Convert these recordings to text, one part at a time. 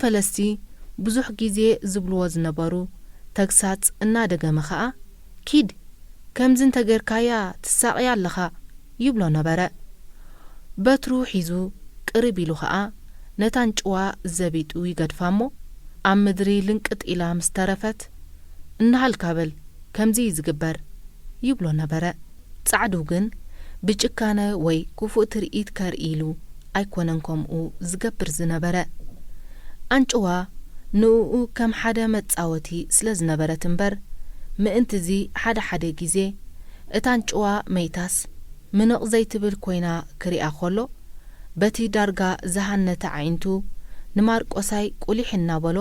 ፈለስቲ ብዙሕ ግዜ ዝብልዎ ዝነበሩ ተግሳጽ እናደገመ ኸኣ፣ "ኪድ፣ ከምዚ እንተጌርካያ ትሳቕያ ኣለኻ" ይብሎ ነበረ። በትሩ ሒዙ ቅርብ ኢሉ ኸኣ ነታ ኣንጭዋ ዘቢጡ ይገድፋ እሞ፣ ኣብ ምድሪ ልንቅጥ ኢላ ምስ ተረፈት፣ "እናሃልካ በል፣ ከምዚ እዩ ዝግበር" ይብሎ ነበረ። ጻዕዱ ግን ብጭካነ ወይ ክፉእ ትርኢት ከርኢ ኢሉ ኣይኮነን ከምኡ ዝገብር ዝነበረ። ኣንጭዋ ንእኡ ከም ሓደ መጻወቲ ስለ ዝነበረት እምበር፣ ምእንት'ዚ ሓደ ሓደ ግዜ እታ ኣንጭዋ መይታስ ምንቕ ዘይትብል ኮይና ክሪኣ ከሎ፣ በቲ ዳርጋ ዝሃነተ ኣዒንቱ ንማርቆሳይ ቁሊሕ እናበሎ፣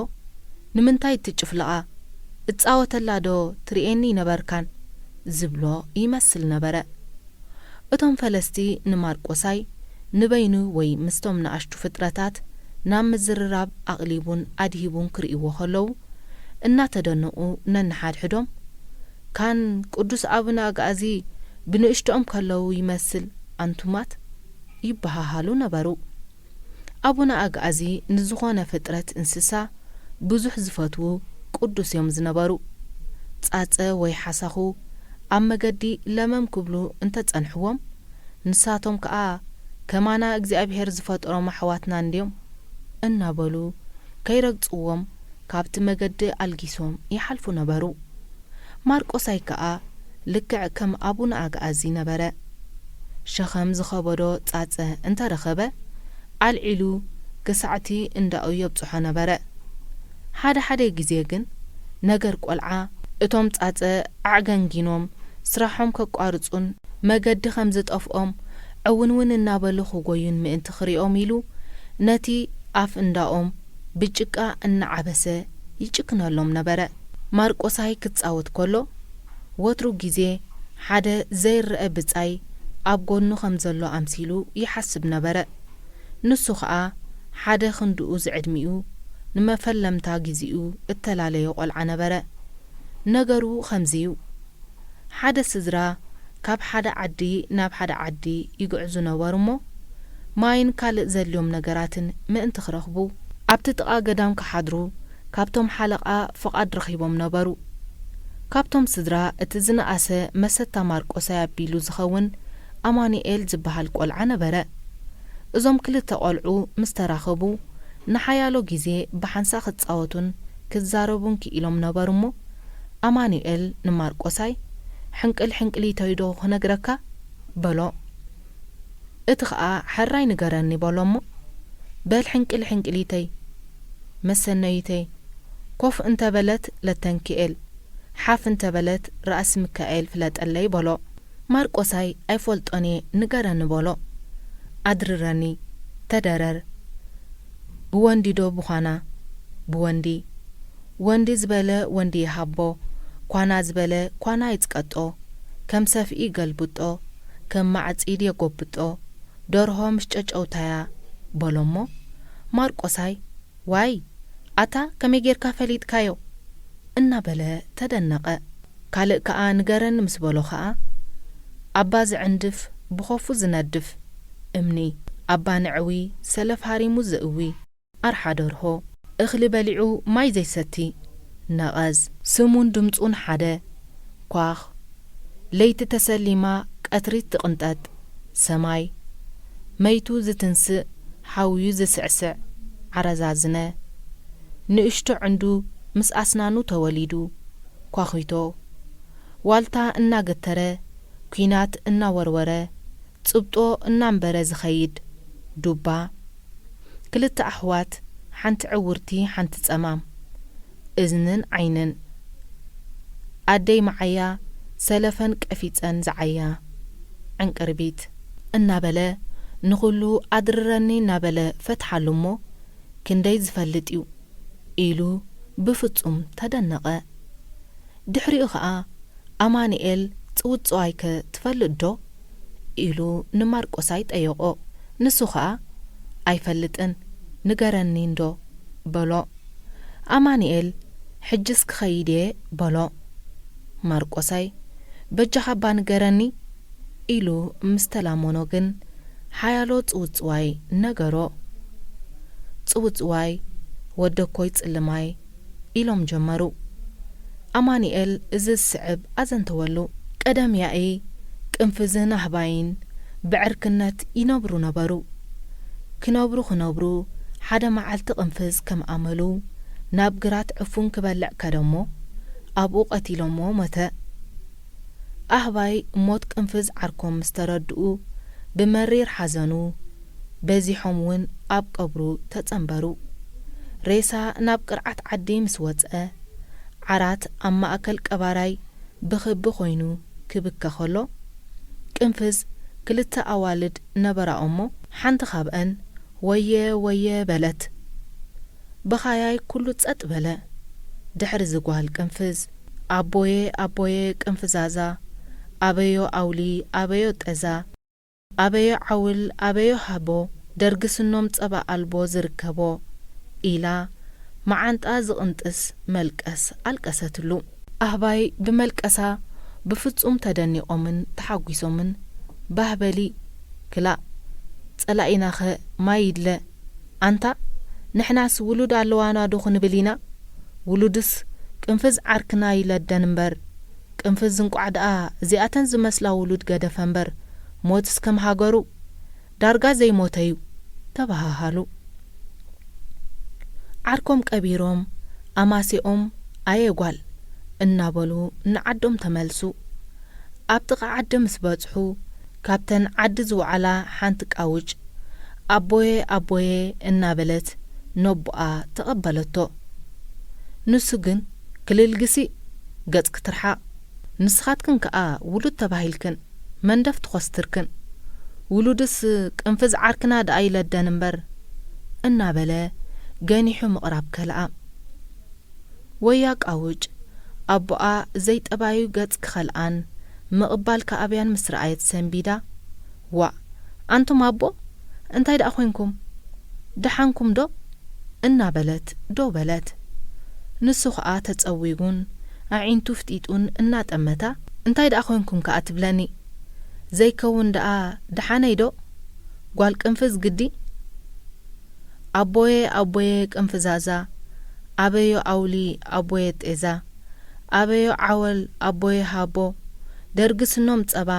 "ንምንታይ ትጭፍልቓ? እጻወተላ ዶ ትርእየኒ ነበርካን?" ዝብሎ ይመስል ነበረ። እቶም ፈለስቲ ንማርቆሳይ ንበይኑ ወይ ምስቶም ንኣሽቱ ፍጥረታት ናብ ምዝርራብ ኣቕሊቡን ኣድሂቡን ክርእይዎ ከለዉ፣ እናተደነቑ ነንሓድሕዶም፣ "ካን ቅዱስ ኣቡነ ኣግኣዚ ብንእሽቶኦም ከለዉ ይመስል ኣንቱማት" ይበሃሃሉ ነበሩ። ኣቡነ ኣግኣዚ ንዝኾነ ፍጥረት እንስሳ ብዙሕ ዝፈትዉ ቅዱስ እዮም ዝነበሩ። ጻጸ ወይ ሓሳኹ ኣብ መገዲ ለመም ክብሉ እንተጸንሕዎም፣ ንሳቶም ከኣ "ከማና እግዚኣብሔር ዝፈጠሮም ኣሕዋትና እንድዮም" እናበሉ ከይረግጽዎም ካብቲ መገዲ ኣልጊሶም ይሓልፉ ነበሩ። ማርቆሳይ ከኣ ልክዕ ከም ኣቡነ ኣግኣዚ ነበረ። ሸኸም ዝኸበዶ ጻጸ እንተረኸበ፣ ኣልዒሉ ክሳዕቲ እንዳኡ የብጽሖ ነበረ። ሓደ ሓደ ግዜ ግን ነገር ቆልዓ እቶም ጻጸ ኣዕገንጊኖም ስራሖም ከቋርጹን መገዲ ከም ዝጠፍኦም ዕውንውን እናበሉ ክጎዩን ምእንቲ ክሪኦም ኢሉ ነቲ ኣፍ እንዳኦም ብጭቃ እናዓበሰ ይጭክነሎም ነበረ። ማርቆሳይ ክጻወት ከሎ ወትሩ ግዜ ሓደ ዘይረኣ ብጻይ ኣብ ጎኑ ከም ዘሎ ኣምሲሉ ይሓስብ ነበረ። ንሱ ኸኣ ሓደ ክንድኡ ዝዕድሚኡ ንመፈለምታ ግዜኡ እተላለዮ ቆልዓ ነበረ። ነገሩ ከምዚ እዩ። ሓደ ስድራ ካብ ሓደ ዓዲ ናብ ሓደ ዓዲ ይግዕዙ ነበሩ እሞ፣ ማይን ካልእ ዘድልዮም ነገራትን ምእንቲ ክረኽቡ፣ ኣብቲ ጥቓ ገዳም ክሓድሩ ካብቶም ሓለቓ ፍቓድ ረኺቦም ነበሩ። ካብቶም ስድራ እቲ ዝነኣሰ መሰታ ማርቆሳይ ኣቢሉ ዝኸውን ኣማኑኤል ዝበሃል ቆልዓ ነበረ። እዞም ክልተ ቆልዑ ምስ ተራኸቡ፣ ንሓያሎ ግዜ ብሓንሳእ ክጻወቱን ክዛረቡን ክኢሎም ነበሩ እሞ፣ ኣማኑኤል ንማርቆሳይ፣ "ሕንቅል ሕንቅሊተይ ዶ ክነግረካ?" በሎ። እቲ ኸኣ፣ "ሕራይ ንገረኒ" በሎ እሞ፣ "በል ሕንቅል ሕንቅሊተይ፣ መሰነይተይ፣ ኮፍ እንተ በለት ለተንኪኤል፣ ሓፍ እንተ በለት ራእሲ ሚካኤል ፍለጠለይ" በሎ። ማርቆሳይ፣ "ኣይፈልጦን እየ፣ ንገረኒ" በሎ። "ኣድርረኒ፣ ተደረር፣ ብወንዲ ዶ ብዃና?" "ብወንዲ። ወንዲ ዝበለ ወንዲ ይሃቦ፣ ኳና ዝበለ ኳና ይጽቀጦ፣ ከም ሰፍኢ ይገልብጦ፣ ከም ማዕጺድ የጎብጦ፣ ደርሆ ምስ ጨጨውታያ" በሎ እሞ፣ ማርቆሳይ፣ "ዋይ፣ ኣታ ከመይ ጌርካ ፈሊጥካዮ?" እናበለ ተደነቐ። ካልእ ከኣ ንገረኒ ምስ በሎ ከኣ፣ "ኣባ ዝዕንድፍ ብኸፉ ዝነድፍ እምኒ፣ ኣባ ነዕዊ ሰለፍ ሃሪሙ ዘእዊ፣ ኣርሓ ደርሆ፣ እኽሊ በሊዑ ማይ ዘይሰቲ፣ ነቐዝ፣ ስሙን ድምጹን ሓደ፣ ኳኽ፣ ለይቲ ተሰሊማ ቀትሪ ትቕንጠጥ፣ ሰማይ፣ መይቱ ዝትንስእ፣ ሓውዩ ዝስዕስዕ፣ ዓረዛዝነ፣ ንእሽቶ ዕንዱ ምስ ኣስናኑ ተወሊዱ፣ ኳኺቶ፣ ዋልታ እናገተረ፣ ኲናት እናወርወረ፣ ጽብጦ እናንበረ ዝኸይድ ዱባ፣ ክልተ ኣሕዋት፣ ሓንቲ ዕውርቲ፣ ሓንቲ ጸማም፣ እዝንን ዓይንን፣ ኣደይ መዓያ ሰለፈን ቀፊጸን ዝዓያ ዕንቅርቢት፣ እናበለ ንኹሉ ኣድርረኒ እናበለ ፈትሓሉ እሞ፣ ክንደይ ዝፈልጥ እዩ ኢሉ ብፍጹም ተደነቐ። ድሕሪኡ ኸኣ፣ "ኣማኑኤል ጽውጽዋይከ ትፈልጥ ዶ?" ኢሉ ንማርቆሳይ ጠየቖ። ንሱ ኸኣ፣ "ኣይፈልጥን፣ ንገረኒ እንዶ" በሎ። ኣማኑኤል፣ "ሕጅስ ክኸይድ እየ" በሎ። ማርቆሳይ፣ "በጃኻ እባ ንገረኒ" ኢሉ ምስ ተላመኖ ግን፣ ሓያሎ ጽውጽዋይ ነገሮ። ጽውጽዋይ፣ ወደኮይ ጽልማይ፣ ኢሎም ጀመሩ። ኣማኑኤል እዚ ዝስዕብ ኣዘንተወሉ። ቀደም ያኢ ቅንፍዝን ኣህባይን ብዕርክነት ይነብሩ ነበሩ። ክነብሩ ክነብሩ ሓደ መዓልቲ ቅንፍዝ ከም ኣመሉ ናብ ግራት ዕፉን ክበልዕ ከደሞ ኣብኡ ቀቲሎሞ ሞተ። ኣህባይ ሞት ቅንፍዝ ዓርኮም ምስ ተረድኡ ብመሪር ሓዘኑ በዚሖም እውን ኣብ ቀብሩ ተጸንበሩ። ሬሳ ናብ ቅርዓት ዓዲ ምስ ወጸ ዓራት ኣብ ማእከል ቀባራይ ብኽቢ ኮይኑ ክብከ ከሎ ቅንፍዝ ክልተ ኣዋልድ ነበራ እሞ ሓንቲ ካብአን ወየ ወየ በለት። በኻያይ ኩሉ ጸጥ በለ። ድሕሪ ዝጓል ቅንፍዝ ኣቦየ ኣቦየ ቅንፍዛዛ ኣበዮ ኣውሊ ኣበዮ ጤዛ ኣበዮ ዓውል ኣበዮ ሃቦ ደርጊ ስኖም ጸባ ኣልቦ ዝርከቦ ኢላ መዓንጣ ዝቕንጥስ መልቀስ ኣልቀሰትሉ። ኣህባይ ብመልቀሳ ብፍጹም ተደኒቖምን ተሓጒሶምን፣ ባህ በሊ ክላእ ጸላኢናኸ ማይ ይድለ ኣንታ ንሕናስ ውሉድ ኣለዋና ዶ ክንብል ኢና? ውሉድስ ቅንፍዝ ዓርክና ይለደን እምበር፣ ቅንፍዝ እንቋዕ ደኣ እዚኣተን ዝመስላ ውሉድ ገደፈ እምበር፣ ሞትስ ከም ሃገሩ ዳርጋ ዘይሞተ'ዩ ተበሃሃሉ። ዓርኮም ቀቢሮም ኣማሲኦም ኣየ ጓል እናበሉ ንዓዶም ተመልሱ። ኣብ ጥቓ ዓዲ ምስ በጽሑ ካብተን ዓዲ ዝወዓላ ሓንቲ ቃውጭ ኣቦየ ኣቦየ እናበለት ነቦኣ ተቐበለቶ። ንሱ ግን ክልል ግሲ ገጽኪ ትርሓቕ፣ ንስኻትክን ከኣ ውሉድ ተባሂልክን መንደፍ ትኾስትርክን፣ ውሉድስ ቅንፍዝ ዓርክና ደኣ ይለደን እምበር እናበለ ገኒሑ ምቕራብ ከልኣ። ወያ ቃውጭ ኣቦኣ ዘይጠባዩ ገጽ ክኸልኣን ምቕባል ክኣብያን ምስ ረኣየት ሰንቢዳ፣ ዋእ ኣንቱም ኣቦ እንታይ ደኣ ኮይንኩም? ደሓንኩም ዶ? እናበለት ደው በለት። ንሱ ኸኣ ተጸዊጉን ኣዒንቱ ፍጢጡን እናጠመታ፣ እንታይ ደኣ ኮይንኩም ከኣ ትብለኒ? ዘይከውን ደኣ ደሓነይ ዶ? ጓል ቅንፍዝ ግዲ? ኣቦየ ኣቦየ ቅንፍዛዛ፣ ኣበዮ ኣውሊ ኣቦየ ጤዛ፣ ኣበዮ ዓወል ኣቦየ ሃቦ፣ ደርጊ ስኖም ጸባ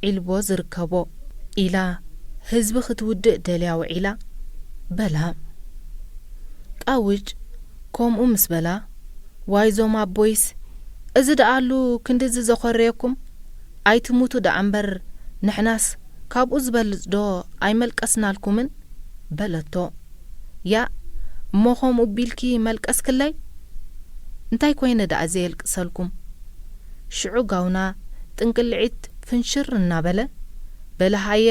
ዒልቦ ዝርከቦ ኢላ ህዝቢ ክትውድእ ደልያ ውዒላ በላ። ቃውጭ ከምኡ ምስ በላ፣ ዋይ ዞም ኣቦይስ፣ እዚ ደኣሉ ክንድዚ ዘኾርየኩም? ኣይትሙቱ ደኣ እምበር ንሕናስ ካብኡ ዝበልጽ ዶ ኣይመልቀስናልኩምን? በለቶ። ያእ እሞ ከምኡ ቢልኪ መልቀስክለይ? እንታይ ኮይነ ደኣ ዘየልቅሰልኩም? ሽዑ ጋውና ጥንቅልዒት ፍንሽር እናበለ፣ በሊ ሃየ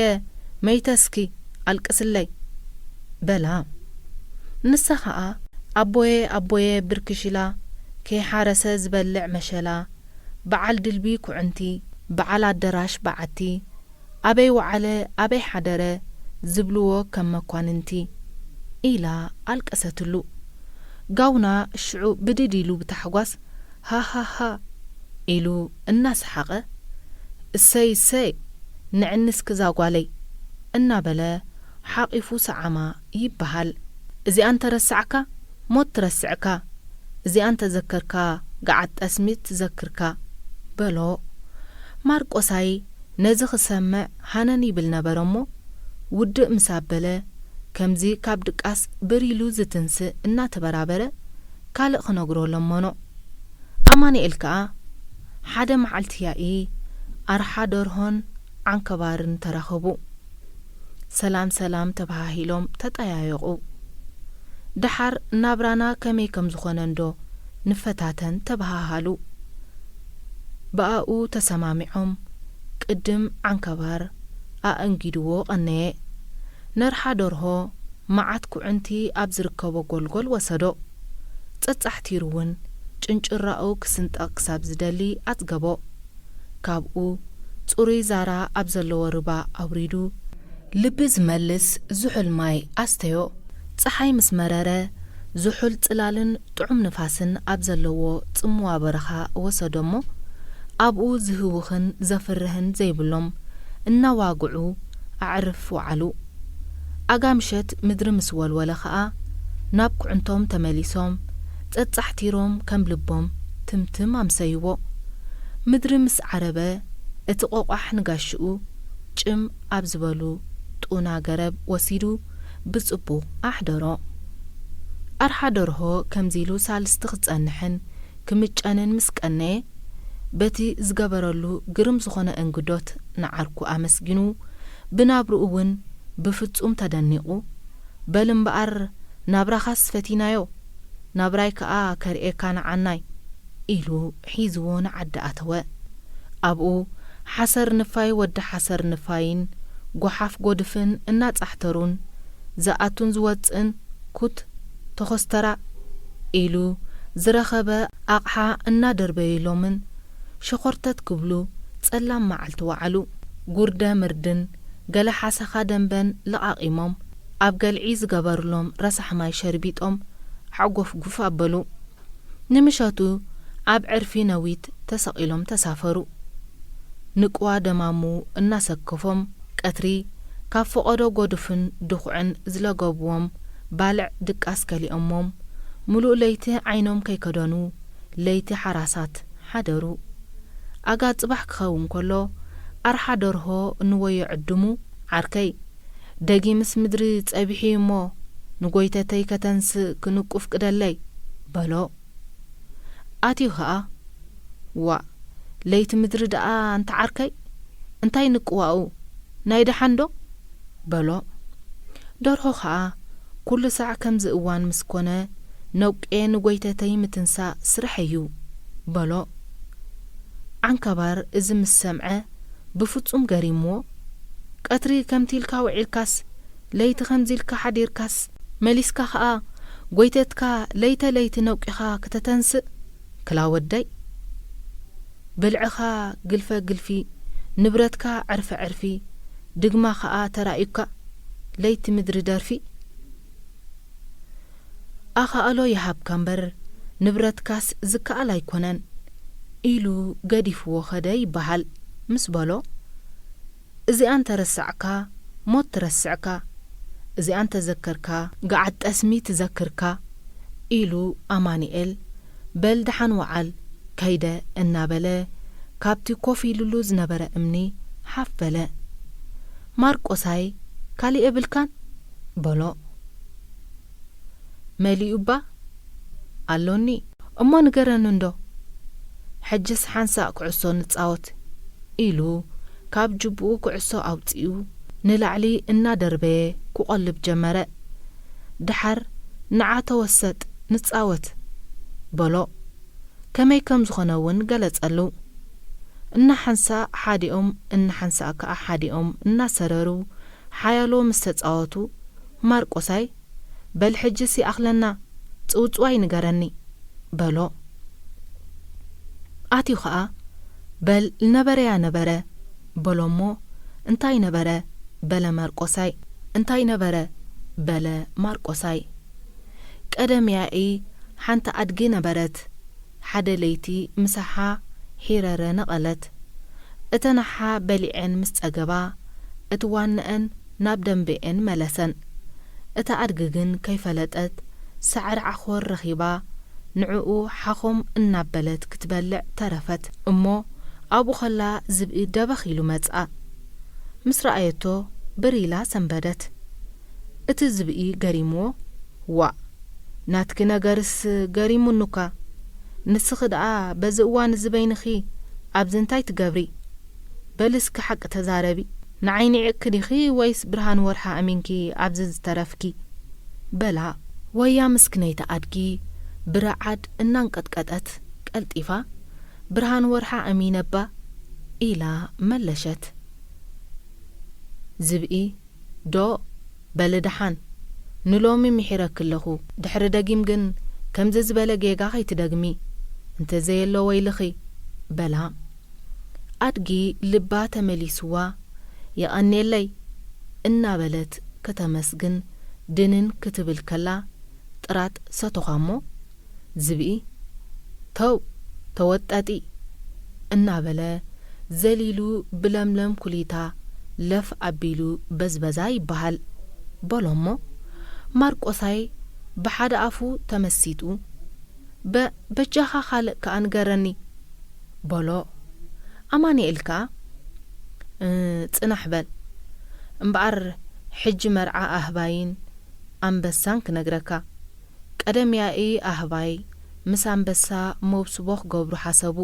መይተ እስኪ ኣልቅስለይ በላ። ንሳ ኸኣ ኣቦየ ኣቦየ ብርክሽ ኢላ ከይሓረሰ ዝበልዕ መሸላ፣ በዓል ድልቢ ኩዕንቲ፣ በዓል ኣደራሽ በዓቲ፣ ኣበይ ወዓለ ኣበይ ሓደረ ዝብልዎ ከም መኳንንቲ ኢላ ኣልቀሰትሉ። ጋውና ሽዑ ብድድ ኢሉ ብታሕጓስ ሃሃሃ ኢሉ እናሰሓቐ፣ እሰይ እሰይ ንዕኒ እስኪ እዛ ጓለይ እናበለ ሓቒፉ ሰዓማ ይበሃል። እዚኣ እንተረሳዕካ ሞት ትረስዕካ፣ እዚኣ እንተዘከርካ ገዓት ጠስሚ ትዘክርካ በሎ። ማርቆሳይ ነዚ ክሰምዕ ሃነን ይብል ነበረ እሞ፣ ውድእ ምስ ኣበለ፣ ከምዚ ካብ ድቃስ ብር ኢሉ ዝትንስእ እናተበራበረ፣ ካልእ ክነግሮ ለመኖ። ኣማኑኤል ከኣ፣ ሓደ መዓልቲ ያኢ ኣርሓ ደርሆን ዓንከባርን ተራኸቡ። ሰላም ሰላም ተበሃሂሎም ተጠያየቑ። ደሓር ናብራና ከመይ ከም ዝኾነ እንዶ ንፈታተን ተበሃሃሉ። ብኣኡ ተሰማሚዖም ቅድም ዓንከባር ኣእንጊድዎ ቀነየ። ነርሓ ደርሆ መዓት ኩዕንቲ ኣብ ዝርከቦ ጎልጎል ወሰዶ። ጸጻሕቲሩ እውን ጭንጭራኡ ክስንጠቕ ክሳብ ዝደሊ ኣጽገቦ። ካብኡ ጽሩይ ዛራ ኣብ ዘለዎ ርባ ኣውሪዱ፣ ልቢ ዝመልስ ዝሑል ማይ ኣስተዮ። ጸሓይ ምስ መረረ፣ ዝሑል ጽላልን ጥዑም ንፋስን ኣብ ዘለዎ ጽምዋ በረኻ ወሰዶ እሞ፣ ኣብኡ ዝህውኽን ዘፍርህን ዘይብሎም እናዋግዑ ኣዕርፍ ወዓሉ። ኣጋ ምሸት ምድሪ ምስ ወልወለ ኸኣ፣ ናብ ኩዕንቶም ተመሊሶም ጸጻሕቲሮም ከም ልቦም ትምትም ኣምሰይዎ። ምድሪ ምስ ዓረበ እቲ ቆቋሕ ንጋሽኡ ጭም ኣብ ዝበሉ ጡና ገረብ ወሲዱ ብጽቡቕ ኣሕደሮ። ኣርሓ ደርሆ ከምዚ ኢሉ ሳልስቲ ክጸንሕን ክምጨንን ምስ ቀነየ፣ በቲ ዝገበረሉ ግርም ዝኾነ እንግዶት ንዓርኩ ኣመስጊኑ፣ ብናብርኡ እውን ብፍጹም ተደኒቑ፣ በል እምበኣር ናብራኻስ ፈቲናዮ፣ ናብራይ ከኣ ከርእየካ ንዓናይ ኢሉ ሒዝዎ ንዓዲ ኣተወ። ኣብኡ ሓሰር ንፋይ ወዲ ሓሰር ንፋይን ጓሓፍ ጎድፍን እናጻሕተሩን ዝኣቱን ዝወጽእን ኩት ተኾስተራ ኢሉ ዝረኸበ ኣቕሓ እናደርበዩሎምን ሸኾርተት ክብሉ ጸላም መዓልቲ ወዓሉ። ጉርደ ምርድን ገለ ሓሰኻ ደንበን ለቓቒሞም ኣብ ገልዒ ዝገበሩሎም ረሳሕ ማይ ሸርቢጦም ሓጎፍጉፍ ኣበሉ። ንምሸቱ ኣብ ዕርፊ ነዊት ተሰቒሎም ተሳፈሩ። ንቅዋ ደማሙ እናሰከፎም ቀትሪ ካብ ፈቐዶ ጎድፍን ድኹዕን ዝለገብዎም ባልዕ ድቃስ ከሊኦሞም፣ ምሉእ ለይቲ ዓይኖም ከይከደኑ ለይቲ ሓራሳት ሓደሩ። ኣጋ ጽባሕ ክኸውን ከሎ ኣርሓ ደርሆ ንወዮ ዕድሙ፣ ዓርከይ፣ ደጊምስ ምድሪ ጸቢሑ እሞ ንጎይተተይ ከተንስእ ክንቁ ፍቅደለይ በሎ። ኣትዩ ኸኣ፣ ዋእ፣ ለይቲ ምድሪ ደኣ እንተ ዓርከይ፣ እንታይ ንቅዋኡ፣ ናይ ደሓን ዶ? በሎ። ደርሆ ኸኣ፣ ኩሉ ሳዕ ከምዚ እዋን ምስ ኮነ፣ ነውቄ ንጎይተተይ ምትንሳእ ስራሕ እዩ በሎ። ዓንካባር እዚ ምስ ሰምዐ ብፍጹም ገሪምዎ፣ ቀትሪ ከምቲ ኢልካ ውዒልካስ ለይቲ ከምዚ ኢልካ ሓዲርካስ መሊስካ ኸኣ ጎይተትካ ለይተ ለይቲ ነውቂኻ ክተተንስእ ክላ ወደይ፣ ብልዕኻ ግልፈ ግልፊ፣ ንብረትካ ዕርፈ ዕርፊ፣ ድግማ ኸኣ ተራእዩካ ለይቲ ምድሪ ደርፊ። ኣኻእሎ ይሃብካ እምበር ንብረትካስ ዝከኣል ኣይኮነን ኢሉ ገዲፍዎ ኸደ ይበሃል ምስ በሎ፣ እዚኣ እንተ ረሳዕካ ሞት ትረስዕካ፣ እዚኣ እንተ ዘከርካ ገዓት ጠስሚ ትዘክርካ ኢሉ ኣማኑኤል በል ደሓን ወዓል ከይደ እናበለ ካብቲ ኮፍ ኢሉሉ ዝነበረ እምኒ ሓፍ በለ። ማርቆሳይ ካሊእ የብልካን? በሎ። መሊኡ እባ ኣሎኒ እሞ ንገረኒ እንዶ፣ ሕጅስ ሓንሳእ ኩዕሶ ንጻወት ኢሉ ካብ ጅብኡ ኩዕሶ ኣውጺኡ ንላዕሊ እናደርበየ ክቖልብ ጀመረ። ደሓር ንዓ ተወሰጥ ንጻወት በሎ። ከመይ ከም ዝኾነ እውን ገለጸሉ። እናሓንሳእ ሓዲኦም እናሓንሳእ ከኣ ሓዲኦም እናሰረሩ ሓያሎ ምስ ተጻወቱ ማርቆሳይ በል ሕጅስ ይኣኽለና ጽውጽዋይ ንገረኒ በሎ። ኣትዩ ኸኣ በል ልነበረያ ነበረ በሎ እሞ እንታይ ነበረ በለ ማርቆሳይ እንታይ ነበረ በለ ማርቆሳይ ቀደም ያኢ ሓንቲ ኣድጊ ነበረት ሓደ ለይቲ ምሳሓ ሒረረ ነቐለት እተን ኣሓ በሊዐን ምስ ጸገባ እቲ ዋንኣን ናብ ደንበኤን መለሰን እታ ኣድጊ ግን ከይፈለጠት ሳዕሪ ዓኾር ረኺባ ንዕኡ ሓኾም እናበለት ክትበልዕ ተረፈት እሞ ኣብኡ ኸላ ዝብኢ ደበኽ ኢሉ መጽኣ ምስ ረኣየቶ ብር ኢላ ሰንበደት እቲ ዝብኢ ገሪምዎ ዋእ ናትኪ ነገርስ ገሪሙኒ እኳ ንስኺ ደኣ በዚ እዋን እዚ በይንኺ ኣብዚ እንታይ ትገብሪ በሊ እስኪ ሓቂ ተዛረቢ ንዓይ ኒዒቕኪ ዲኺ ወይስ ብርሃን ወርሒ ኣሚንኪ ኣብዚ ዝተረፍኪ በላ ወያ ምስክነይቲ ኣድጊ ብረዓድ እናንቀጥቀጠት ቀልጢፋ ብርሃን ወርሒ ኣሚነ እባ ኢላ መለሸት ዝብኢ ዶ በሊ ደሓን ንሎሚ ምሒረኪ ኣለኹ ድሕሪ ደጊም ግን ከምዚ ዝበለ ጌጋ ከይትደግሚ እንተዘየሎ ወይልኺ በላ ኣድጊ ልባ ተመሊስዋ የቐንየለይ እናበለት ከተመስግን ድንን ክትብል ከላ ጥራጥ ሰተዃ እሞ ዝብኢ ተው ተወጠጢ እናበለ ዘሊሉ ብለምለም ኩሊታ ለፍ ኣቢሉ በዝበዛ ይበሃል በሎ እሞ ማርቆሳይ ብሓደ ኣፉ ተመሲጡ፣ "በ-፣ በጃኻ ካልእ ከኣ ንገረኒ" በሎ። ኣማኑኤል ከኣ፣ "እ፣ ጽናሕ በል እምበኣር፣ ሕጂ መርዓ ኣህባይን ኣንበሳን ክነግረካ። ቀደም ያኢ ኣህባይ ምስ ኣንበሳ መውስቦ ክገብሩ ሓሰቡ።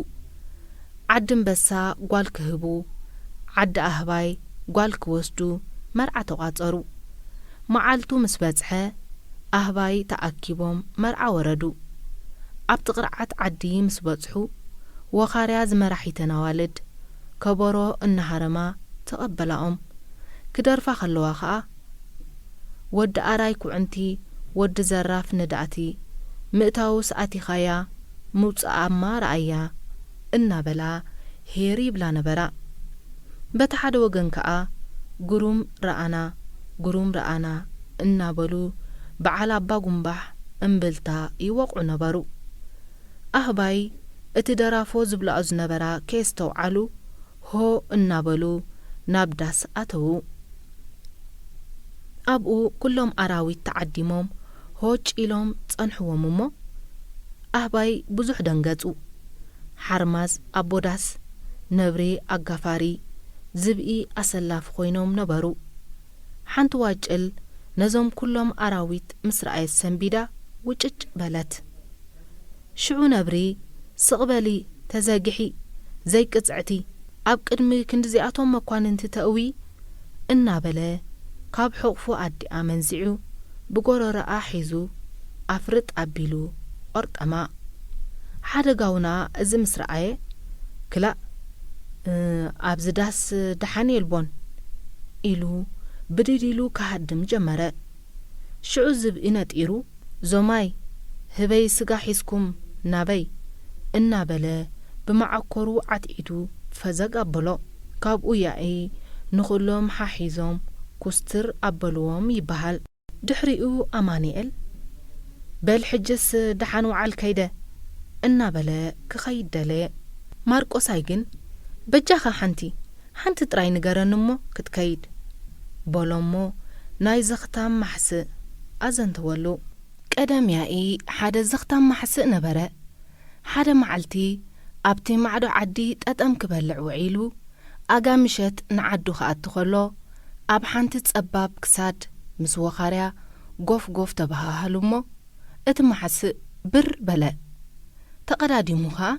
ዓዲ ኣንበሳ ጓል ክህቡ፣ ዓዲ ኣህባይ ጓል ክወስዱ መርዓ ተቋጸሩ። መዓልቱ ምስ በጽሐ፣ ኣህባይ ተኣኪቦም መርዓ ወረዱ። ኣብቲ ቅርዓት ዓዲ ምስ በጽሑ፣ ወኻርያ ዝመራሒተን ኣዋልድ ከበሮ እናሃረማ ተቐበላኦም። ክደርፋ ከለዋ ኸኣ፣ "ወዲ ኣራይ ኩዕንቲ፣ ወዲ ዘራፍ ነዳእቲ፣ ምእታውስ ኣቲኻያ፣ ምውጽኣማ ረኣያ" እናበላ ሄር ይብላ ነበራ። በቲ ሓደ ወገን ከኣ፣ "ግሩም ረኣና፣ ግሩም ረኣና" እናበሉ በዓል ኣባ ጉምባሕ እምብልታ ይወቕዑ ነበሩ። ኣህባይ እቲ ደራፎ ዝብላኦ ዝነበራ ከየስተውዓሉ፣ ሆ እናበሉ ናብ ዳስ ኣተዉ። ኣብኡ ኩሎም ኣራዊት ተዓዲሞም ሆጭ ኢሎም ጸንሕዎም እሞ፣ ኣህባይ ብዙሕ ደንገጹ። ሓርማዝ ኣቦ ዳስ፣ ነብሪ ኣጋፋሪ፣ ዝብኢ ኣሰላፊ ኮይኖም ነበሩ። ሓንቲ ዋጭል ነዞም ኩሎም ኣራዊት ምስ ረኣየት ሰንቢዳ ውጭጭ በለት። ሽዑ ነብሪ፣ "ስቕ በሊ፣ ተዘግሒ፣ ዘይቅጽዕቲ፣ ኣብ ቅድሚ ክንድዚኣቶም መኳንንቲ ተእዊ" እናበለ ካብ ሕቑፉ ኣዲኣ መንዚዑ ብጎረሮኣ ሒዙ ኣፍርጥ ኣቢሉ ቆርጠማ። ሓደ ጋውና እዚ ምስ ረኣየ፣ "ክላእ፣ እ፣ ኣብዚ ዳስ ደሓን የልቦን" ኢሉ ብድድ ኢሉ ክሃድም ጀመረ። ሽዑ ዝብኢ ነጢሩ፣ "ዞማይ፣ ህበይ ስጋ ሒዝኩም ናበይ" እናበለ ብመዓኮሩ ዓትዒቱ ፈዘግ ኣበሎ። ካብኡ ያኢ ንኹሎም ሓሒዞም ኩስትር ኣበልዎም ይበሃል። ድሕሪኡ ኣማኑኤል፣ "በል ሕጅስ ደሓን ወዓል ከይደ" እናበለ ክኸይድ ደለየ። ማርቆሳይ ግን፣ "በጃኻ ሓንቲ፣ ሓንቲ ጥራይ ንገረኒ እሞ ክትከይድ" በሎ እሞ ናይ ዘኽታም ማሕስእ ኣዘንተወሉ። ቀደም ያኢ ሓደ ዘኽታም ማሕስእ ነበረ። ሓደ መዓልቲ ኣብቲ ማዕዶ ዓዲ ጠጠም ክበልዕ ውዒሉ፣ ኣጋ ምሸት ንዓዱ ክኣቱ ከሎ፣ ኣብ ሓንቲ ጸባብ ክሳድ ምስ ወኻርያ ጎፍ ጎፍ ተበሃሃሉ እሞ፣ እቲ ማሕስእ ብር በለ። ተቐዳዲሙ ኸኣ፣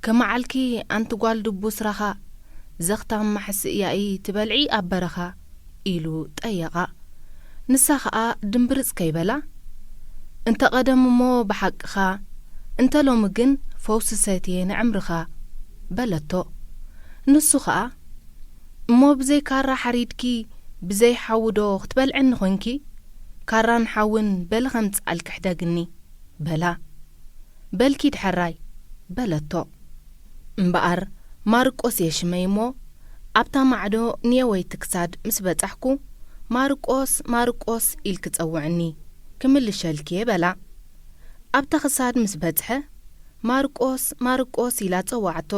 "ከመዓልኪ ኣንቲ ጓል ድቡስ ራኻ፣ ዘኽታም ማሕስእ ያኢ ትበልዒ ኣብ በረኻ?" ኢሉ ጠየቓ። ንሳ ኸኣ ድምብርጽ ከይበላ፣ "እንተ ቀደም እሞ ብሓቅኻ፣ እንተ ሎሚ ግን ፈውሲ ሰትየ ንዕምርኻ" በለቶ። ንሱ ኸኣ፣ "እሞ ብዘይ ካራ ሓሪድኪ፣ ብዘይ ሓዊ ዶ ክትበልዕኒ ኾንኪ? ካራን ሓውን በሊ ከምጽኣልኪ ሕደግኒ" በላ። "በል ኪድ ሕራይ" በለቶ። እምበኣር ማርቆስ እየ ሽመይ እሞ፣ ኣብታ ማዕዶ ንየወይቲ ክሳድ ምስ በጻሕኩ፣ "ማርቆስ፣ ማርቆስ ኢልኪ ጸውዕኒ፣ ክምልሸልኪ እየ" በላ። ኣብታ ክሳድ ምስ በጽሐ፣ "ማርቆስ፣ ማርቆስ" ኢላ ጸዋዓቶ።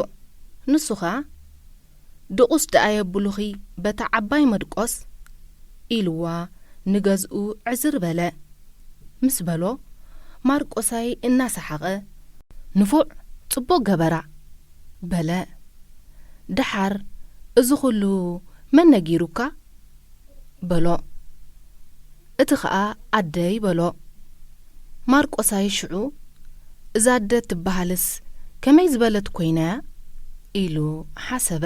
ንሱ ኸኣ፣ "ድቑስ ደኣ የብሉኺ በታ ዓባይ መድቆስ" ኢልዋ ንገዝኡ ዕዝር በለ። ምስ በሎ፣ ማርቆሳይ እናሰሓቐ፣ "ንፉዕ፣ ጽቡቕ ገበራ" በለ። ደሓር፣ "እዚ ኹሉ መን ነጊሩካ?" በሎ። እቲ ኸኣ ኣደይ በሎ። ማርቆሳይ ሽዑ፣ "እዛ ኣደ ትበሃልስ ከመይ ዝበለት ኮይና እያ?" ኢሉ ሓሰበ።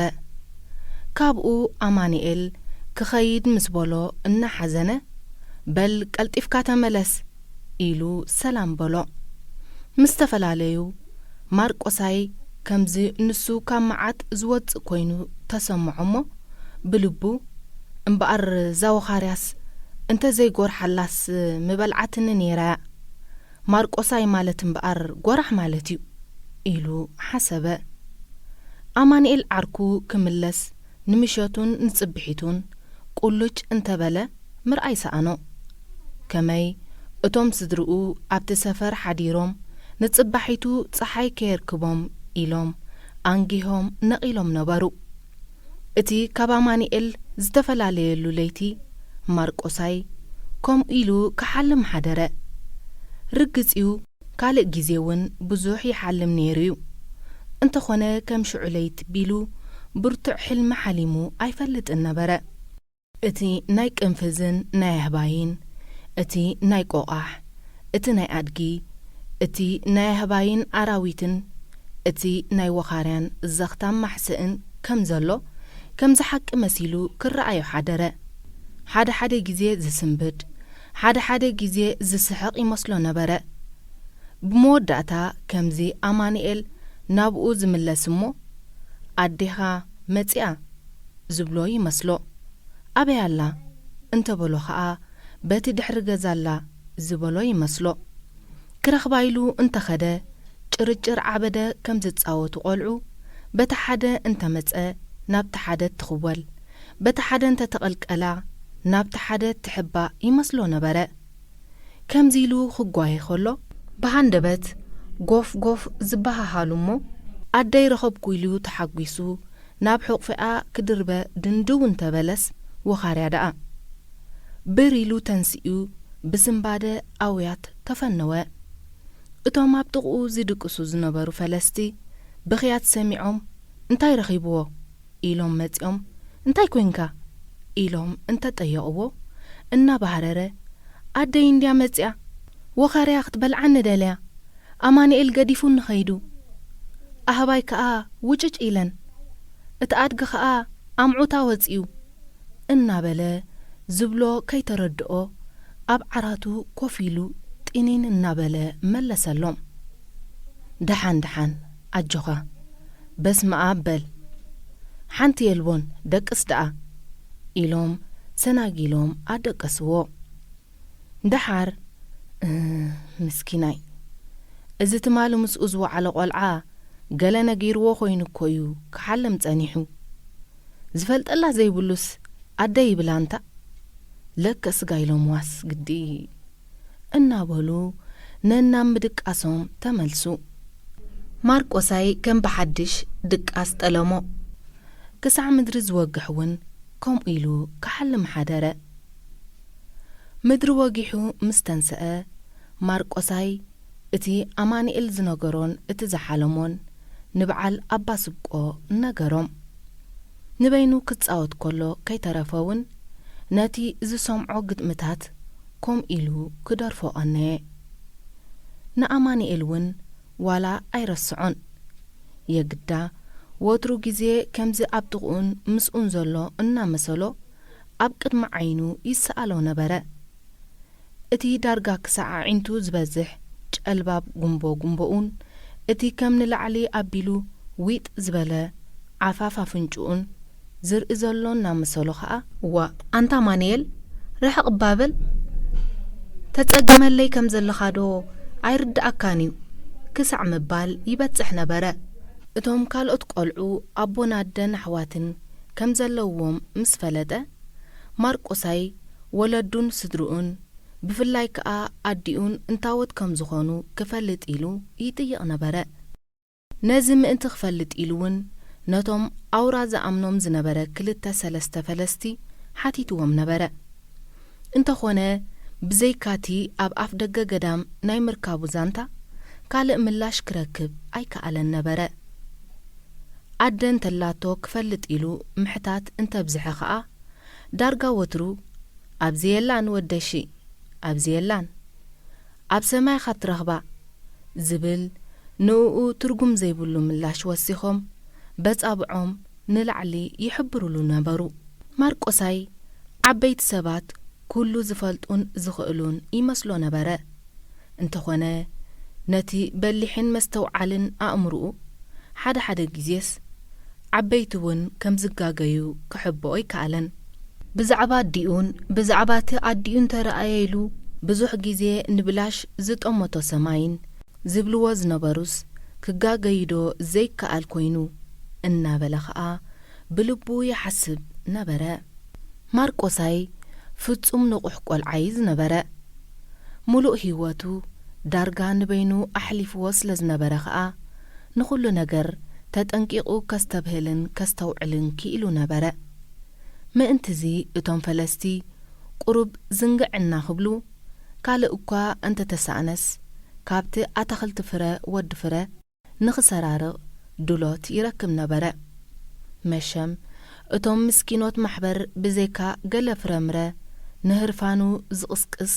ካብኡ ኣማኑኤል ክኸይድ ምስ በሎ እናሓዘነ፣ "በል ቀልጢፍካ ተመለስ" ኢሉ ሰላም በሎ። ምስ ተፈላለዩ፣ ማርቆሳይ ከምዚ ንሱ ካብ መዓት ዝወጽእ ኮይኑ ተሰምዖ እሞ፣ ብልቡ፣ "እምበኣር እዛ ወኻርያስ እንተ ዘይጎርሓላስ ምበልዓትኒ ነይራ እያ። ማርቆሳይ ማለት እምበኣር ጎራሕ ማለት እዩ" ኢሉ ሓሰበ። ኣማኑኤል ዓርኩ ክምለስ ንምሸቱን ንጽብሒቱን ቁልጭ እንተበለ ምርኣይ ሰኣኖ። ከመይ እቶም ስድርኡ ኣብቲ ሰፈር ሓዲሮም ንጽባሒቱ ጸሓይ ከየርክቦም ኢሎም ኣንጊሆም ነቒሎም ነበሩ። እቲ ካብ ኣማኑኤል ዝተፈላለየሉ ለይቲ ማርቆሳይ ከምኡ ኢሉ ክሓልም ሓደረ። ርግጽ እዩ፣ ካልእ ግዜ እውን ብዙሕ ይሓልም ነይሩ እዩ። እንተኾነ፣ ከም ሽዑ ለይቲ ቢሉ ብርቱዕ ሕልሚ ሓሊሙ ኣይፈልጥን ነበረ። እቲ ናይ ቅንፍዝን ናይ ኣህባይን፣ እቲ ናይ ቆቓሕ፣ እቲ ናይ ኣድጊ፣ እቲ ናይ ኣህባይን ኣራዊትን፣ እቲ ናይ ወኻርያን ዘኽታም ማሕስእን ከም ዘሎ፣ ከምዚ ሓቂ መሲሉ ክረኣዮ ሓደረ። ሓደ ሓደ ግዜ ዝስንብድ፣ ሓደ ሓደ ግዜ ዝስሕቕ ይመስሎ ነበረ። ብመወዳእታ ከምዚ ኣማኑኤል ናብኡ ዝምለስ እሞ፣ "ኣዴኻ መጺኣ?" ዝብሎ ይመስሎ። "ኣበይ ኣላ?" እንተበሎ ኸኣ፣ "በቲ ድሕሪ ገዛ ኣላ" ዝበሎ ይመስሎ። ክረኽባ ኢሉ እንተኸደ፣ ጭርጭር ዓበደ ከም ዝጻወቱ ቆልዑ፣ በቲ ሓደ እንተመጸ ናብቲ ሓደ ትኽወል፣ በቲ ሓደ እንተተቐልቀላ ናብቲ ሓደ ትሕባእ ይመስሎ ነበረ። ከምዚ ኢሉ ክጓየ ከሎ፣ ብሃንደበት ጎፍ ጎፍ ዝበሃሃሉ እሞ፣ ኣደይ ረኸብኩ ኢሉ ተሓጒሱ ናብ ሕቑፊኣ ክድርበ ድንድው እንተበለስ፣ ወኻርያ ደኣ ብር ኢሉ ተንሲኡ ብስንባደ ኣውያት ተፈነወ። እቶም ኣብ ጥቕኡ ዝድቅሱ ዝነበሩ ፈለስቲ ብኽያት ሰሚዖም፣ "እንታይ ረኺብዎ?" ኢሎም መጺኦም፣ "እንታይ ኮንካ?" ኢሎም እንተጠየቕዎ፣ እናባህረረ፣ "ኣደይ እንድያ መጺኣ፣ ወኻርያ ክትበልዓኒ ደልያ፣ ኣማኑኤል ገዲፉኒ ኸይዱ፣ ኣህባይ ከኣ ውጭጭ ኢለን፣ እቲ ኣድጊ ኸኣ ኣምዑታ ወጺኡ" እናበለ ዝብሎ ከይተረድኦ፣ ኣብ ዓራቱ ኮፍ ኢሉ ጢኒን እናበለ መለሰሎም። "ደሓን ደሓን፣ ኣጆኻ፣ በስመ ኣብ በል፣ ሓንቲ የልቦን፣ ደቅስ ደኣ" ኢሎም ሰናጊሎም ኣደቀስዎ። ደሓር፣ "እ፣ ምስኪናይ፣ እዚ ትማሊ ምስኡ ዝወዓለ ቆልዓ ገለ ነጊርዎ ኮይኑ እኮ እዩ ክሓልም ጸኒሑ። ዝፈልጠላ ዘይብሉስ ኣደ ይብላ እንታ፣ ለከ ስጋ ኢሎምዋስ ግዲ" እናበሉ ነናብ ምድቃሶም ተመልሱ። ማርቆሳይ ከም ብሓድሽ ድቃስ ጠለሞ። ክሳዕ ምድሪ ዝወግሕ እውን ከምኡ ኢሉ ክሓልም ሓደረ። ምድሪ ወጊሑ ምስ ተንስአ፣ ማርቆሳይ እቲ ኣማኑኤል ዝነገሮን እቲ ዝሓለሞን ንበዓል ኣባ ስብቆ ነገሮም። ንበይኑ ክጻወት ከሎ ከይተረፈ እውን ነቲ ዝሰምዖ ግጥምታት ከምኡ ኢሉ ክደርፎ ቀነየ። ንኣማኑኤል እውን ዋላ ኣይረስዖን። የግዳ ወትሩ ግዜ ከምዚ ኣብ ጥቕኡን ምስኡን ዘሎ እናመሰሎ ኣብ ቅድሚ ዓይኑ ይሰኣሎ ነበረ። እቲ ዳርጋ ክሳዕ ኣዒንቱ ዝበዝሕ ጨልባብ ጉምቦ ጉምቦኡን፣ እቲ ከም ንላዕሊ ኣቢሉ ዊጥ ዝበለ ዓፋፍ ኣፍንጭኡን ዝርኢ ዘሎ እናመሰሎ ኸኣ፣ "ዋእ፣ ኣንታ ኣማኑኤል፣ ርሕቕ እባ በል፣ ተጸግመለይ ከም ዘለኻ ዶ ኣይርድኣካን እዩ?" ክሳዕ ምባል ይበጽሕ ነበረ። እቶም ካልኦት ቆልዑ ኣቦን ኣደን ኣሕዋትን ከም ዘለውዎም ምስ ፈለጠ፣ ማርቆሳይ ወለዱን ስድርኡን፣ ብፍላይ ከኣ ኣዲኡን እንታዎት ከም ዝኾኑ ክፈልጥ ኢሉ ይጥይቕ ነበረ። ነዚ ምእንቲ ክፈልጥ ኢሉ እውን ነቶም ኣውራ ዝኣምኖም ዝነበረ ክልተ ሰለስተ ፈለስቲ ሓቲትዎም ነበረ። እንተኾነ፣ ብዘይካቲ ኣብ ኣፍ ደገ ገዳም ናይ ምርካቡ ዛንታ፣ ካልእ ምላሽ ክረክብ ኣይከኣለን ነበረ። ኣደ እንተላቶ ክፈልጥ ኢሉ ምሕታት እንተብዝሐ ኸኣ፣ ዳርጋ ወትሩ፣ "ኣብዚ የላን ወደሺ፣ ኣብዚ የላን፣ ኣብ ሰማይ ኢኻ ትረኽባ" ዝብል ንእኡ ትርጉም ዘይብሉ ምላሽ ወሲኾም በጻብዖም ንላዕሊ ይሕብሩሉ ነበሩ። ማርቆሳይ ዓበይቲ ሰባት ኩሉ ዝፈልጡን ዝኽእሉን ይመስሎ ነበረ። እንተኾነ፣ ነቲ በሊሕን መስተውዓልን ኣእምሮኡ ሓደ ሓደ ግዜስ ዓበይቲ እውን ከም ዝጋገዩ ክሕብኦ ኣይከኣለን። ብዛዕባ ኣዲኡን ብዛዕባ እቲ ኣዲኡ እንተረኣየ ኢሉ ብዙሕ ግዜ ንብላሽ ዝጠመቶ ሰማይን ዝብልዎ ዝነበሩስ ክጋገዩዶ ዘይከኣል ኮይኑ እናበለ ኸኣ ብልቡ ይሓስብ ነበረ። ማርቆሳይ ፍጹም ንቑሕ ቆልዓ እዩ ዝነበረ። ምሉእ ህይወቱ ዳርጋ ንበይኑ ኣሕሊፍዎ ስለ ዝነበረ ኸኣ፣ ንኹሉ ነገር ተጠንቂቑ ከስተብህልን ከስተውዕልን ክኢሉ ነበረ። ምእንትዚ እቶም ፈለስቲ ቁሩብ ዝንግዕ እናኽብሉ፣ ካልእ እኳ እንተተሳእነስ፣ ካብቲ ኣታኽልቲ ፍረ ወዲ ፍረ ንኽሰራርቕ ድሎት ይረክብ ነበረ። መሸም እቶም ምስኪኖት ማሕበር ብዘይካ ገለ ፍረምረ ንህርፋኑ ዝቕስቅስ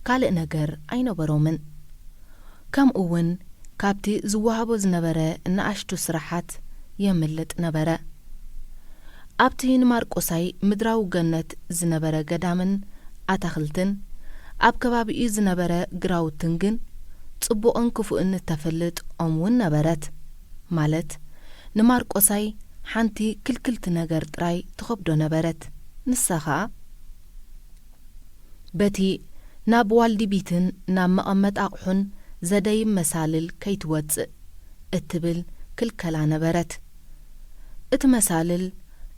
ካልእ ነገር ኣይነበሮምን። ከምኡ እውን ካብቲ ዝወሃቦ ዝነበረ ንኣሽቱ ስራሓት የምልጥ ነበረ። ኣብቲ ንማርቆሳይ ምድራዊ ገነት ዝነበረ ገዳምን ኣታኽልትን ኣብ ከባቢኡ ዝነበረ ግራውትን ግን ጽቡቕን ክፉእን እተፍልጥ ኦም እውን ነበረት። ማለት ንማርቆሳይ ሓንቲ ክልክልቲ ነገር ጥራይ ትኸብዶ ነበረት። ንሳ ኸኣ በቲ ናብ ዋልዲቢትን ናብ መቐመጥ ኣቕሑን ዘደይብ መሳልል ከይትወጽእ እትብል ክልከላ ነበረት። እቲ መሳልል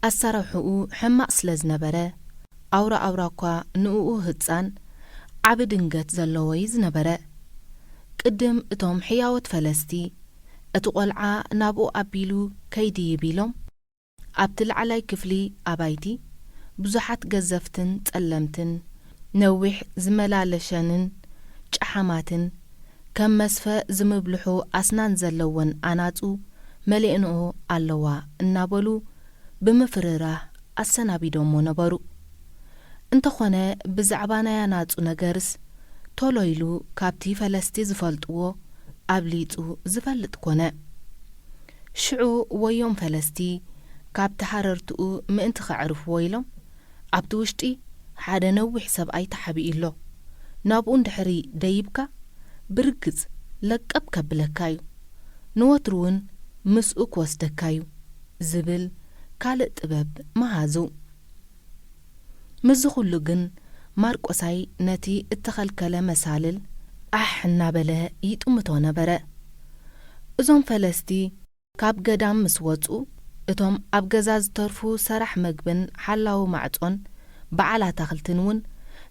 ኣሰራርሕኡ ሕማቕ ስለ ዝነበረ ኣውራ ኣውራ እኳ ንእኡ ህጻን ዓቢ ድንገት ዘለዎ እዩ ዝነበረ። ቅድም እቶም ሕያዎት ፈለስቲ እቲ ቖልዓ ናብኡ ኣቢሉ ከይድይብ ኢሎም ኣብቲ ላዕላይ ክፍሊ ኣባይቲ ብዙሓት ገዘፍትን ጸለምትን ነዊሕ ዝመላለሸንን ጨሓማትን ከም መስፈ ዝምብልሑ ኣስናን ዘለወን ኣናጹ መሊእንኦ ኣለዋ እናበሉ ብምፍርራህ ኣሰናቢዶሞ ነበሩ። እንተኾነ ብዛዕባ ናይ ኣናጹ ነገርስ ቶሎ ኢሉ ካብቲ ፈለስቲ ዝፈልጥዎ ኣብሊጹ ዝፈልጥ ኮነ። ሽዑ ወዮም ፈለስቲ ካብቲ ሃረርትኡ ምእንቲ ከዕርፍዎ ኢሎም ኣብቲ ውሽጢ ሓደ ነዊሕ ሰብኣይ ተሓቢኡ ኣሎ። ናብኡ እንድሕሪ ደይብካ ብርግጽ ለቀብ ከብለካ እዩ። ንወትሩ እውን ምስኡ ክወስደካ እዩ ዝብል ካልእ ጥበብ መሃዙ። ምስዚ ኩሉ ግን ማርቆሳይ ነቲ እተኸልከለ መሳልል ኣሕ እናበለ ይጥምቶ ነበረ። እዞም ፈለስቲ ካብ ገዳም ምስ ወጹ እቶም ኣብ ገዛ ዝተርፉ ሰራሕ መግብን ሓላዊ ማዕጾን በዓል ኣታኽልትን እውን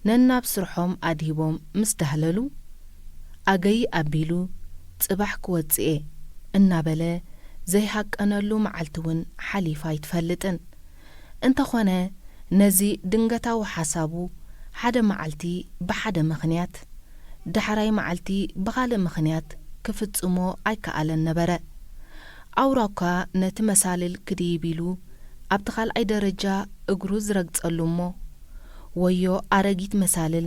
ነናብ ስርሖም ኣድሂቦም ምስ ዳህለሉ ኣገይ ኣቢሉ ጽባሕ ክወጽእ እየ እናበለ ዘይሃቀነሉ መዓልቲ እውን ሓሊፋ ኣይትፈልጥን። እንተኾነ ነዚ ድንገታዊ ሓሳቡ ሓደ መዓልቲ ብሓደ ምኽንያት ዳሕራይ መዓልቲ ብኻልእ ምኽንያት ክፍጽሞ ኣይከኣለን ነበረ። ኣውራ እኳ ነቲ መሳልል ክድይብ ኢሉ ኣብቲ ካልኣይ ደረጃ እግሩ ዝረግጸሉ እሞ ወዮ ኣረጊት መሳልል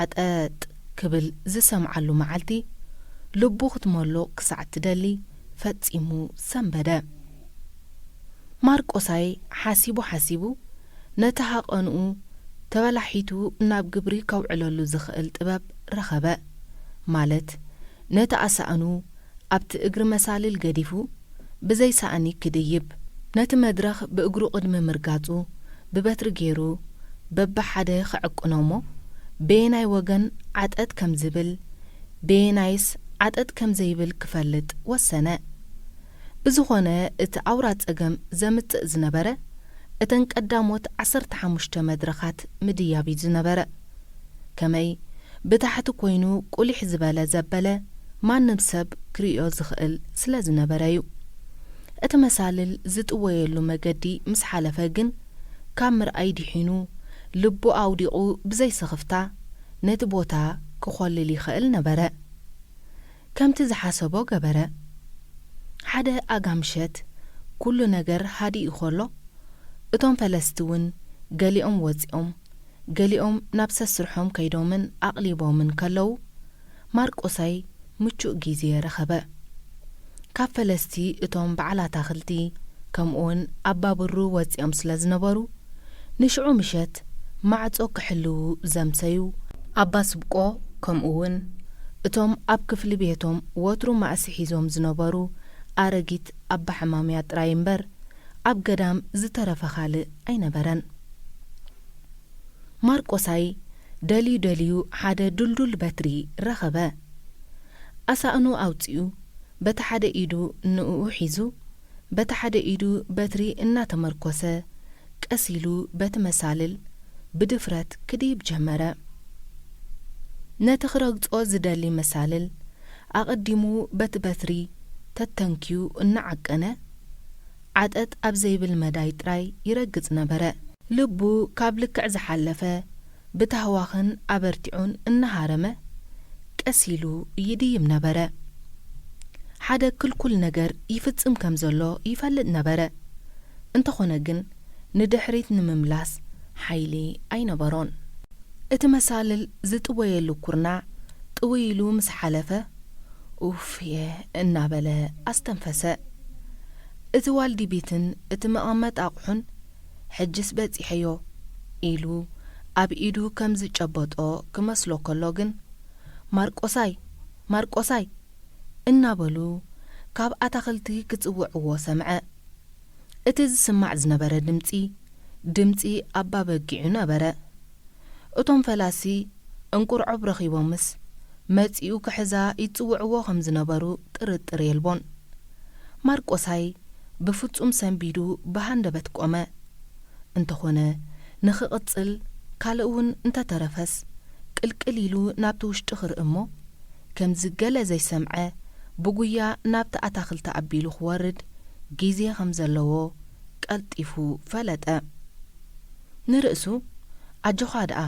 ዓጠጥ ክብል ዝሰምዓሉ መዓልቲ ልቡ ክትመሎ ክሳዕ ትደሊ ፈጺሙ ሰንበደ። ማርቆሳይ ሓሲቡ ሓሲቡ ነቲ ሃቐንኡ ተበላሒቱ ናብ ግብሪ ከውዕለሉ ዝኽእል ጥበብ ረኸበ። ማለት ነቲ ኣሳእኑ ኣብቲ እግሪ መሳልል ገዲፉ ብዘይ ሳእኒ ክድይብ፣ ነቲ መድረኽ ብእግሩ ቅድሚ ምርጋጹ ብበትሪ ገይሩ በብሓደ ክዕቅኖ እሞ በየናይ ወገን ዓጠጥ ከም ዝብል በየናይስ ዓጠጥ ከም ዘይብል ክፈልጥ ወሰነ። ብዝኾነ እቲ ኣውራ ጸገም ዘምጽእ ዝነበረ እተን ቀዳሞት ዓሰርተ ሓሙሽተ መድረኻት ምድያብ እዩ ዝነበረ። ከመይ ብታሕቲ ኮይኑ ቁሊሕ ዝበለ ዘበለ ማንም ሰብ ክርእዮ ዝኽእል ስለ ዝነበረ እዩ። እቲ መሳልል ዝጥወየሉ መገዲ ምስ ሓለፈ ግን ካብ ምርኣይ ድሒኑ ልቡ ኣውዲቑ ብዘይ ስኽፍታ ነቲ ቦታ ክኾልል ይኽእል ነበረ። ከምቲ ዝሓሰቦ ገበረ። ሓደ ኣጋ ምሸት ኩሉ ነገር ሃዲኡ ከሎ እቶም ፈለስቲ እውን ገሊኦም ወጺኦም ገሊኦም ናብ ሰስርሖም ከይዶምን ኣቕሊቦምን ከለዉ ማርቆሳይ ምቹእ ግዜ ረኸበ። ካብ ፈለስቲ እቶም በዓል ኣታኽልቲ ከምኡውን ኣባብሩ ወጺኦም ስለ ዝነበሩ ንሽዑ ምሸት ማዕጾ ክሕልዉ ዘምሰዩ ኣባ ስብቆ ከምኡውን እቶም ኣብ ክፍሊ ቤቶም ወትሩ ማእሲ ሒዞም ዝነበሩ ኣረጊት ኣባ ሕማምያ ጥራይ እምበር ኣብ ገዳም ዝተረፈ ካልእ ኣይነበረን። ማርቆሳይ ደልዩ ደልዩ ሓደ ዱልዱል በትሪ ረኸበ። ኣሳእኑ ኣውጺኡ በቲ ሓደ ኢዱ ንእኡ ሒዙ በቲ ሓደ ኢዱ በትሪ እናተመርኮሰ ቀስ ኢሉ በቲ መሳልል ብድፍረት ክድይብ ጀመረ። ነቲ ክረግጾ ዝደሊ መሳልል ኣቐዲሙ በቲ በትሪ ተተንክዩ እናዓቀነ ዓጠጥ ኣብ ዘይብል መዳይ ጥራይ ይረግጽ ነበረ። ልቡ ካብ ልክዕ ዝሓለፈ ብታህዋኽን ኣበርቲዑን እናሃረመ ቀስ ኢሉ ይድይብ ነበረ። ሓደ ክልኩል ነገር ይፍጽም ከም ዘሎ ይፈልጥ ነበረ። እንተኾነ ግን፣ ንድሕሪት ንምምላስ ሓይሊ ኣይነበሮን። እቲ መሳልል ዝጥወየሉ ኩርናዕ ጥውይ ኢሉ ምስ ሓለፈ፣ "ኡፍየ" እናበለ ኣስተንፈሰ። እቲ ዋልዲቢትን እቲ መቐመጢ ኣቑሑን፣ "ሕጅስ በጺሐዮ" ኢሉ ኣብ ኢዱ ከም ዝጨበጦ ክመስሎ ከሎ ግን፣ "ማርቆሳይ! ማርቆሳይ!" እናበሉ ካብ ኣታኽልቲ ክጽውዕዎ ሰምዐ። እቲ ዝስማዕ ዝነበረ ድምጺ፣ ድምጺ ኣባ በጊዑ ነበረ። እቶም ፈላሲ እንቁርዖብ ረኺቦምስ፣ መጺኡ ክሕዛ ይጽውዕዎ ከም ዝነበሩ ጥርጥር የልቦን። ማርቆሳይ ብፍጹም ሰንቢዱ ብሃንደበት ቆመ። እንተኾነ፣ ንኽቕጽል ካልእ እውን እንተተረፈስ፣ ቅልቅል ኢሉ ናብቲ ውሽጢ ክርኢ እሞ፣ ከምዚ ገለ ዘይሰምዐ፣ ብጉያ ናብቲ ኣታኽልቲ ኣቢሉ ክወርድ ግዜ ከም ዘለዎ ቀልጢፉ ፈለጠ። ንርእሱ፣ "ኣጆኻ ደኣ"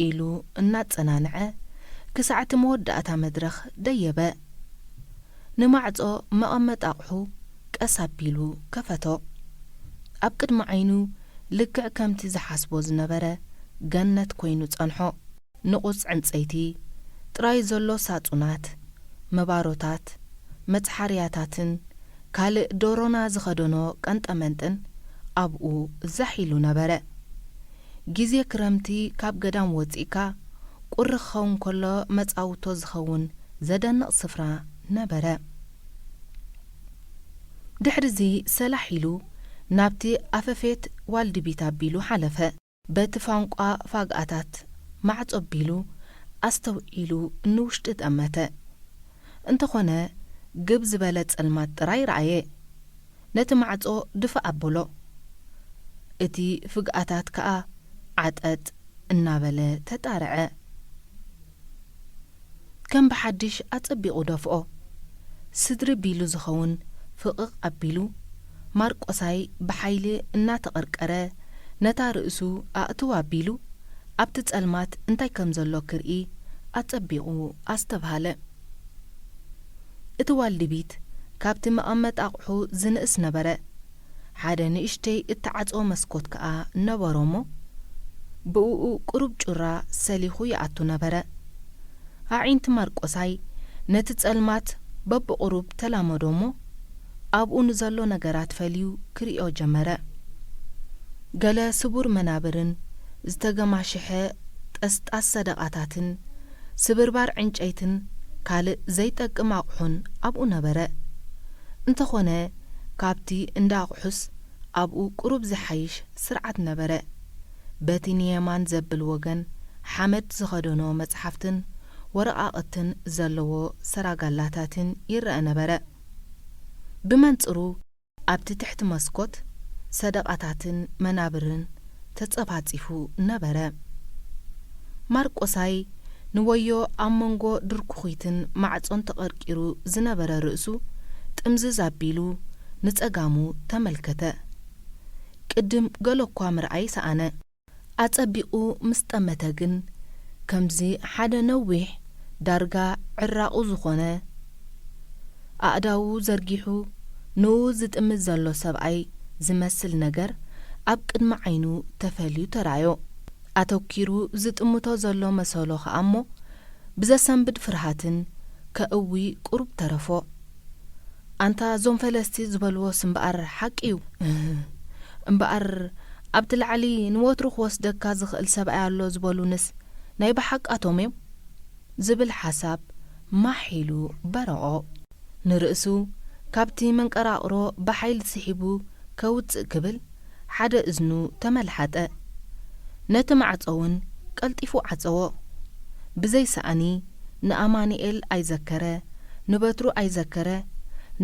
ኢሉ እናጸናንዐ፣ ክሳዕ እቲ መወዳእታ መድረኽ ደየበ። ንማዕጾ መቐመጢ ኣቕሑ ቀስ ኣቢሉ ከፈቶ። ኣብ ቅድሚ ዓይኑ፣ ልክዕ ከምቲ ዝሓስቦ ዝነበረ፣ ገነት ኮይኑ ጸንሖ። ንቑጽ ዕንጸይቲ ጥራይ ዘሎ ሳጹናት፣ መባሮታት፣ መጽሓርያታትን ካልእ ዶሮና ዝኸደኖ ቀንጠመንጥን ኣብኡ ዛሕ ኢሉ ነበረ። ግዜ ክረምቲ ካብ ገዳም ወጺእካ ቁሪ ክኸውን ከሎ መጻውቶ ዝኸውን ዘደንቕ ስፍራ ነበረ። ድሕሪዚ ሰላሕ ኢሉ ናብቲ ኣፈፌት ዋልድቢት ኣቢሉ ሓለፈ። በቲ ፋንቋ ፋግኣታት ማዕጾ ኣቢሉ ኣስተውዒሉ ንውሽጢ ጠመተ። እንተኾነ፣ ግብ ዝበለ ጸልማት ጥራይ ረኣየ። ነቲ ማዕጾ ድፍእ ኣበሎ። እቲ ፍግኣታት ከኣ ዓጠጥ እናበለ ተጣርዐ። ከም ብሓድሽ ኣጸቢቑ ደፍኦ። ስድሪ ቢሉ ዝኸውን ፍቕቕ ኣቢሉ፣ ማርቆሳይ ብሓይሊ እናተቐርቀረ ነታ ርእሱ ኣእትው ኣቢሉ፣ ኣብቲ ጸልማት እንታይ ከም ዘሎ ክርኢ ኣጸቢቑ ኣስተብሃለ። እቲ ዋልድቢት ካብቲ መቐመጢ ኣቑሑ ዝንእስ ነበረ። ሓደ ንእሽተይ እተዓጽወ መስኮት ከኣ ነበሮ እሞ፣ ብእኡ ቁሩብ ጩራ ሰሊኹ ይኣቱ ነበረ። ኣዒንቲ ማርቆሳይ ነቲ ጸልማት በብቑሩብ ተላመዶ እሞ፣ ኣብኡ ንዘሎ ነገራት ፈልዩ ክርእዮ ጀመረ። ገለ ስቡር መናብርን ዝተገማሽሐ ጠስጣስ ሰደቓታትን ስብርባር ዕንጨይትን ካልእ ዘይጠቅም ኣቑሑን ኣብኡ ነበረ። እንተኾነ፣ ካብቲ እንዳ ኣቑሑስ ኣብኡ ቁሩብ ዝሓይሽ ስርዓት ነበረ። በቲ ንየማን ዘብል ወገን ሓመድ ዝኸደኖ መጽሓፍትን ወረቓቕትን ዘለዎ ሰራጋላታትን ይረአ ነበረ። ብመንጽሩ፣ ኣብቲ ትሕቲ መስኮት ሰደቓታትን መናብርን ተጸፋጺፉ ነበረ። ማርቆሳይ ንወዮ ኣብ መንጎ ድርኩኺትን ማዕጾን ተቐርቂሩ ዝነበረ ርእሱ ጥምዝዝ ኣቢሉ ንጸጋሙ ተመልከተ። ቅድም ገለ እኳ ምርኣይ ሰኣነ። ኣጸቢቑ ምስ ጠመተ ግን፣ ከምዚ ሓደ ነዊሕ፣ ዳርጋ ዕራቑ ዝኾነ፣ ኣእዳዉ ዘርጊሑ ንኡ ዝጥምት ዘሎ ሰብኣይ ዝመስል ነገር ኣብ ቅድሚ ዓይኑ ተፈልዩ ተራእዮ። ኣተኲሩ ዝጥምቶ ዘሎ መሰሎ ኸኣ እሞ፣ ብዘሰንብድ ፍርሃትን ከእዊ ቁሩብ ተረፎ። ኣንታ እዞም ፈለስቲ ዝበልዎስ እምበኣር ሓቂ እዩ። እህ፣ እምበኣር ኣብቲ ላዕሊ ንወትሩ ክወስደካ ዝኽእል ሰብኣይ ኣሎ ዝበሉንስ ናይ ብሓቃቶም እዮም? ዝብል ሓሳብ ማሕ ኢሉ በረቖ። ንርእሱ ካብቲ መንቀራቕሮ ብሓይሊ ስሒቡ ከውጽእ ክብል ሓደ እዝኑ ተመልሓጠ። ነቲ ማዕጾ እውን ቀልጢፉ ዓጸዎ። ብዘይ ሳእኒ ንኣማኑኤል ኣይዘከረ፣ ንበትሩ ኣይዘከረ፣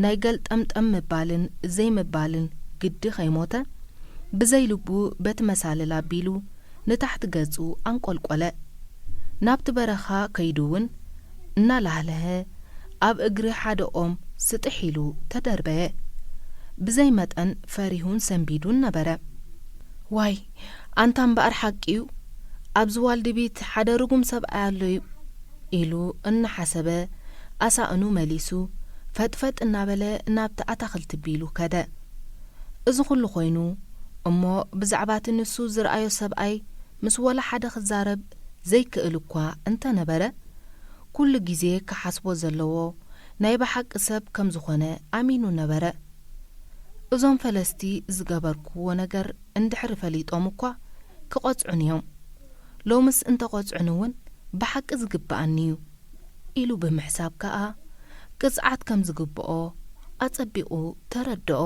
ናይ ገልጠምጠም ምባልን ዘይምባልን ግዲ ከይሞተ፣ ብዘይ ልቡ በቲ መሳልል ኣቢሉ ንታሕቲ ገጹ ኣንቆልቆለ። ናብቲ በረኻ ከይዱ እውን እናላህለሀ ኣብ እግሪ ሓደ ኦም ስጥሕ ኢሉ ተደርበየ። ብዘይ መጠን ፈሪሁን ሰንቢዱን ነበረ። ዋይ፣ ኣንታ እምበኣር ሓቂ እዩ፣ ኣብዚ ዋልድቢት ሓደ ርጉም ሰብኣይ ኣሎ እዩ። ኢሉ እናሓሰበ ኣሳእኑ መሊሱ ፈጥፈጥ እናበለ ናብቲ ኣታኽልቲ ቢሉ ከደ። እዚ ኩሉ ኮይኑ እሞ ብዛዕባቲ ንሱ ዝረኣዮ ሰብኣይ ምስ ወላ ሓደ ክዛረብ ዘይክእል እኳ እንተነበረ፣ ኩሉ ግዜ ክሓስቦ ዘለዎ ናይ ብሓቂ ሰብ ከም ዝኾነ ኣሚኑ ነበረ። እዞም ፈለስቲ ዝገበርክዎ ነገር እንድሕሪ ፈሊጦም እኳ ክቐጽዑን እዮም። ሎምስ እንተቐጽዑን እውን ብሓቂ ዝግብኣኒ እዩ ኢሉ ብምሕሳብ ከኣ ቅጽዓት ከም ዝግብኦ ኣጸቢቑ ተረድኦ።